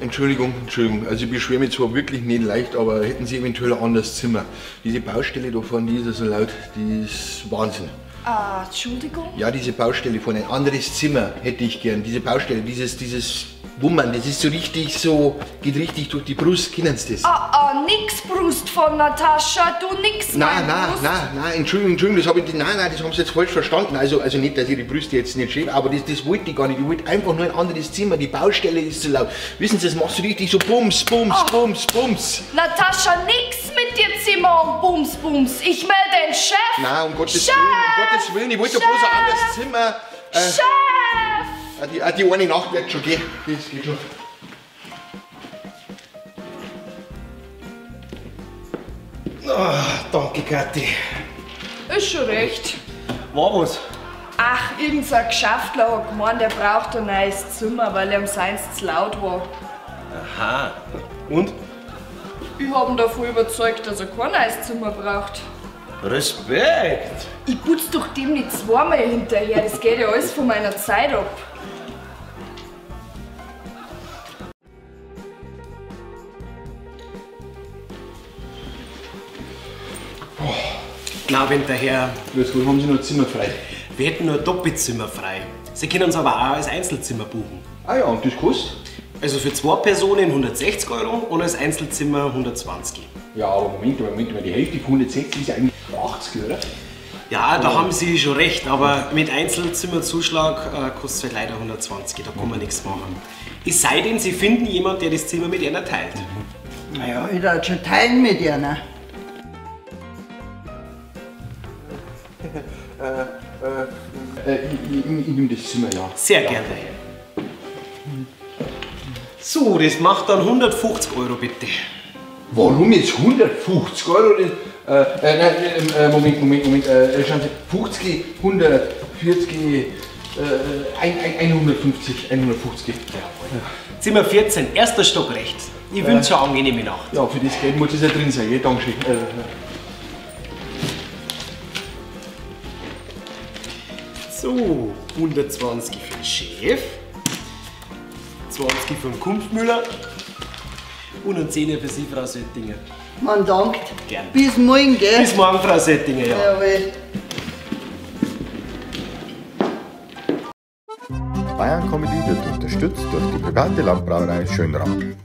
Entschuldigung, Entschuldigung. Also ich beschwere mich zwar wirklich nicht leicht, aber hätten Sie eventuell ein anderes Zimmer. Diese Baustelle da vorne, die ist ja so laut, die ist Wahnsinn. Ah, Entschuldigung? Ja, diese Baustelle vorne, ein anderes Zimmer hätte ich gern. Diese Baustelle, dieses Wummern, das ist so richtig so, geht richtig durch die Brust, kennen Sie das? Ah, ah, nix Brust von Natascha, du nix. Nein, nein, nein, nein, Entschuldigung, Entschuldigung, das habe ich, nein, nein, das haben Sie jetzt falsch verstanden. Also nicht, dass ich die Brüste jetzt nicht schäme, aber das wollte ich gar nicht. Ich wollte einfach nur ein anderes Zimmer, die Baustelle ist zu laut. Wissen Sie, das machst du richtig so bums, bums, oh. Bums, bums. Natascha, nix mit dir Zimmer und bums, bums. Ich melde den Chef. Nein, um Gottes Chef. Willen, um Gottes Willen, ich wollte doch bloß ein anderes Zimmer. Chef! Die eine Nacht wird schon gehen. Das geht schon. Oh, danke, Kathi. Ist schon recht. War was? Ach, irgendein Geschäftler hat gemeint, der braucht ein neues Zimmer, weil ihm seins zu laut war. Aha. Und? Ich hab ihn davon überzeugt, dass er kein neues Zimmer braucht. Respekt! Ich putz doch dem nicht zweimal hinterher, das geht ja alles von meiner Zeit ab. Guten Abend, der Herr. Grüß Gott, haben Sie noch ein Zimmer frei? Wir hätten nur ein Doppelzimmer frei. Sie können uns aber auch als Einzelzimmer buchen. Ah ja, und das kostet? Also für zwei Personen 160 Euro und als Einzelzimmer 120. Ja, aber Moment, Moment, die Hälfte von 160 ist ja eigentlich 80, oder? Ja, da haben Sie schon recht, aber mit Einzelzimmerzuschlag kostet es halt leider 120, da kann man nichts machen. Es sei denn, Sie finden jemanden, der das Zimmer mit einer teilt. Naja, ich darf schon teilen mit einer. Ich nehme das Zimmer, ja. Sehr gerne. So, das macht dann 150 Euro bitte. Warum jetzt 150 Euro? Nein, Moment, Moment, Moment. Schauen Sie, 50, 140, 150, 150. Jawohl. Zimmer 14, erster Stock rechts. Ich wünsche eine angenehme Nacht. Ja, für das Geld muss es ja drin sein, gell? Dankeschön. So, 120 für den Chef, 20 für den Kumpfmüller und ein 10er für Sie, Frau Söttinger. Man dankt. Gern. Bis morgen, gell? Bis morgen, Frau Söttinger, ja. Jawohl. Bayern Comedy wird unterstützt durch die private Landbrauerei Schönram.